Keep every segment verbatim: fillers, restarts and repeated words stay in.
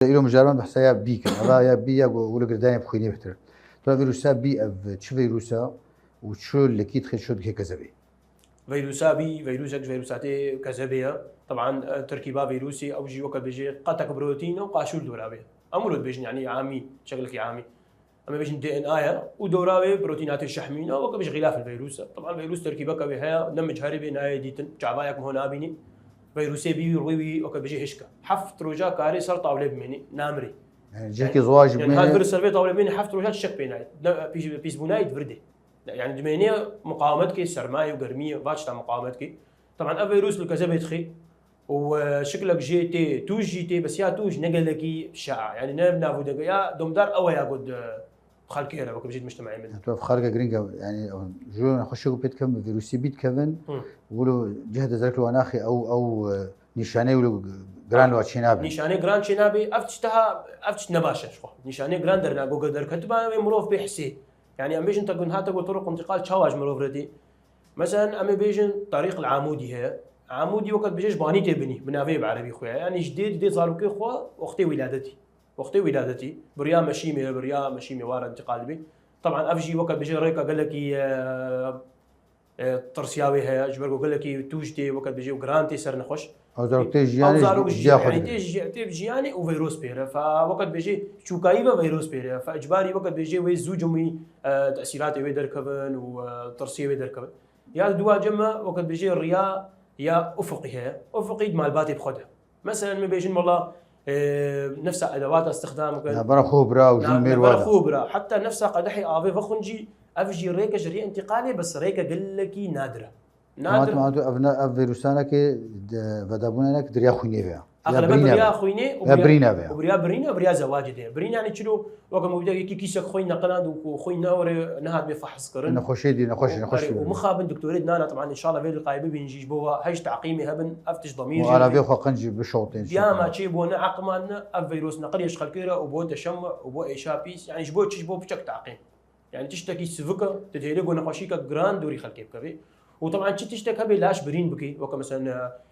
Îro mijarban behsa ya bî kir. Eva ya bî ya ku wilo girdanê bi xwînê bihtir. Tu vîrusa bî ev çi vîrusa û çi lekî dixê çi dikê kezebê? Veyrusa bî, veyrusek ji veyrusatê kezebê ye. Teban e, terkîba veyrusê ew jî weke bêjê qatek protîn û qaşûl dora bê. Em wilo dibêjin yanî amî, şeklekî amî. Em ê bêjin D N A ye û dora wê protînatê şehmî ne, weke bêjî xîlaf el veyrus e. Teban veyrus terkîbeke wê heye, ne micherê bê nayê dîtin, çavayek miho nabînî. Veyrusê bî wî rûyê wî weke bêjê hişk e. Heft roja karê ser tawlê bimênî, namirê. Yani cihekî ziwa jî Yani her bimêne. vir ser vê tawlê bimênî heft roja tiştek pê nayê. Ne, pîs, pîsbûnayê divirdê. Yani dimênê muqawemet kê, sermayê û germiyê, va tişta muqawemet kê. Teban ev veyrus li kezebê dixê û e, şiklek jê tê, tûj jî tê, bes ya tûj ne gelekî şea. Yani ne navûdege ya domdar ew e ya ku di xelkê re, weke bijît mujtemeyê min. Tu ev xelke girîng e, yani ji nexweşiyê ku pê dikevin, vîrusî bî dikevin, Hı. wilo cih de zerek li wan naxê ew, ew e, nîşanê wilo giran li wan çênabe. Nîşanê giran çênabe, ev tişt daha, ev tişt nebaş e ji xwe. Nîşanê giran dernagogel derketiba wê mirov pê hisê. Yani em bêjin te gunha te ku turuq intiqal çawa ji mirov re tê. Meselen em ê bêjin tarîq li Amûdî heye. Amûdî weke dibêje ji banî tê binî, bi navê bi erebî xwe ye. Yani ji dê didê zarokê xwe wextê wîladetî. Wextê wîladetî, bi riya meşîmê, bi riya meşîmê ware intiqal dibê. Teban ev jî weke dibêje rêka gelekî e, e, tirsiya wê heye, ji ber ku gelekî tûj tê, weke dibêje û giran tê ser nexweş. Ew zarok tê jiyanê, Ew zarok jî, jiya xwe yani digire. Tê ji, tê bi jiyanê û veyros pê re. Fe weke dibêje çûkayî ve veyros pê re. Fe icbarî weke dibêje wê zû cimî e, tesîratê wê derkevin û e, tirsiyê wê derkevin. Ya di duwa cem me weke dibêje riya ya ufuqî heye. Ufuqî di malbatê bi xwe de. Meselen, me bêjin wela e, nefsa edewata istixdam kin. Navbera xwe û bira û jin û mêr wa de. Navbera xwe û bira. Heta nefsa qedehê avê vexwin jî, ev jî rêke ji rê întiqalê, bes rêke gelekî nadir e. Nadir. Ev, ev vîrusanekê vedabûnenek di riya xwînê ve ye. Exleben bi riya xwînê û bi riya birîna ve ye. Û bi riya birîna, bi riya zewacê de ye. Birîn yani çilo, weke mubîdek yekî kîsek xwîn neqilandi û xwîn ne were nehat bê fehs kirin. Nexweşê dî, nexweş, nexweş. Û mixabin doktorê dinana, teban înşallah vê liqayê bibîn jî ji bo wa hej teqîmê hebin, ev tişt damîr jî. Û alavê xwe qin jî bişewtên. Diyama çê bo ne eqman ne, ev vîrus neqilê ji xelkê re û bo teşemmu û bo êşa pîs, yani ji bo çi, ji bo piçek teqîm. Yani tiştekî sivik e, tu dihêlê ku nexweşîke giran dûrî xelkê bikevê. Û teban çi tiştek hebe laş birîn bikî, weke meselen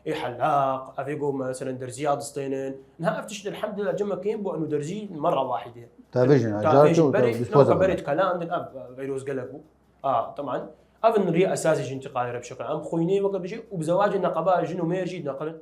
ê helaq, evê ku meselen derziya distênin. Niha ev tişt elhamdulillah cem me kêm bû, eno derzî merra wahîdê. Tavêjin, tavêjin berê, berê dikelandin, ev veyros gelek bû. A, teban. Ev in riya esasî ji întiqalê re bişekin. Em xwînê weke bijê û bi zewacê neqeba jin û mêr jî dineqilin.